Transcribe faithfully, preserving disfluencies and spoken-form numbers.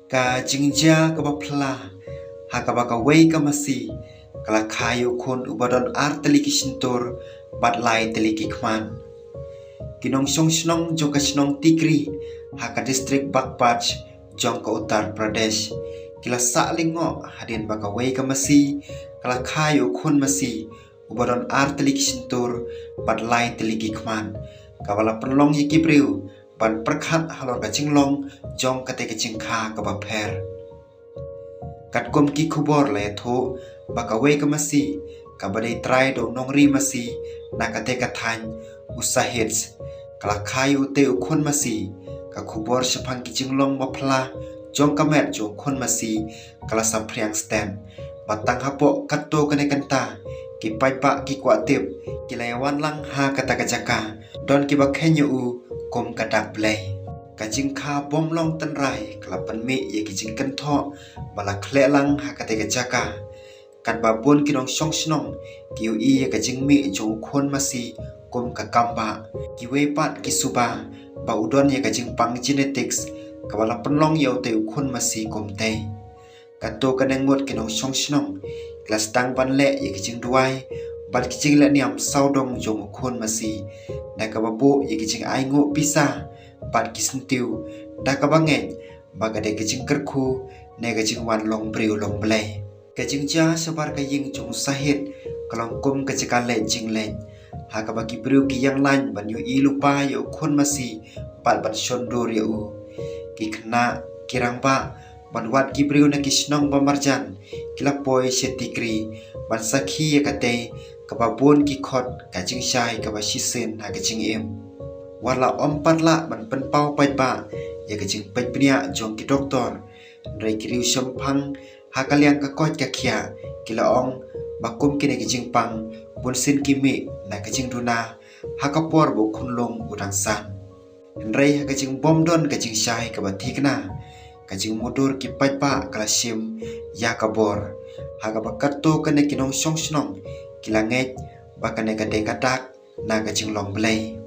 Ka jingjia kaba phylla ha kaba kawei ka masi ka la kha ïa u khun uba don ar tylli ki shyntur bad lai tylli ki khmat. Ki nongshong shnong jong ka shnong Tikri ha ka district Bagpach jong ka Uttar Pradesh ki la sah lyngngoh hadien ba kawei ka masi ka la kha ïa u khun masi uba don ar tylli ki shyntur bad lai tylli ki khmat, kaba la pynlong ïa ki briew ban pyrkhat halor ka jinglong jong katei ka jingkha kaba pher. Katkum ki khubor la ïathuh ba kawei ka masi kaba dei trai da u nongri masi na katei ka thaiñ, u Sahid, ka la kha ïa utei u khun masi. Ka khubor shaphang ki jinglong ba phylla jong ka met jong u khun masi ka la saphriang stet, ba tang hapoh katto katne kynta ki paidbah ki kwah tip, ki la ïawan lang ha kata ka jaka, don kiba kheiñ ïa u kum ka dak blei. Ka jingkha bym long tynrai ka la pynmih ïa ki jingkynthoh ba la khleh lang ha katei ka jaka. Katba bun ki nongshong shnong ki ïohi ïa ka jingmih jong u khun masi kum ka kam bah, kiwei pat ki suba ba u don ïa ka jingpang genetics kaba la pynlong ïa utei u khun masi kumtei. Katto katne ngut ki nongshong shnong ki la sdang ban leh ïa ki jingduwai bad ki jinglehniam sawdong jong u khun masi, da kaba buh ïa ki jingainguh pisa bad ki syntiew, da kaba ngeit ba ka dei ka jingkyrkhu ne ka jingwan long briew long blei. Ka jingjia shabar ka ïing jong u Sahid ka long kum ka jaka leit jingleit, ha kaba ki briew ki ïeng lain ban ïohi lypa ïa u khun masi bad ban shon dur ïa u. Ki khynnah, ki rangbah bad wat ki briew na ki shnong ba marjan ki la poi sha Tikri ban sakhi ïa katei kaba bun ki khot ka jingshai kaba shisien ha ka jingim. Wat la ym pat lah ban pynpaw paidbah ïa ka jingpeit bniah jong ki doktor, hynrei ki riewshemphang ha ka liang ka koit ka khiah ki la ong ba kum kine ki jingpang bunsien ki mih na ka jingduna ha ka por ba u khunlung u dang san. Hynrei ha ka jingbym don ka jingshai kaba thikna, ka jingmudui ki paidbah ka la shim ïa ka bor, ha kaba katto katne ki nongshong shnong ki la ngeit ba kane ka dei ka dak na ka jinglong blei.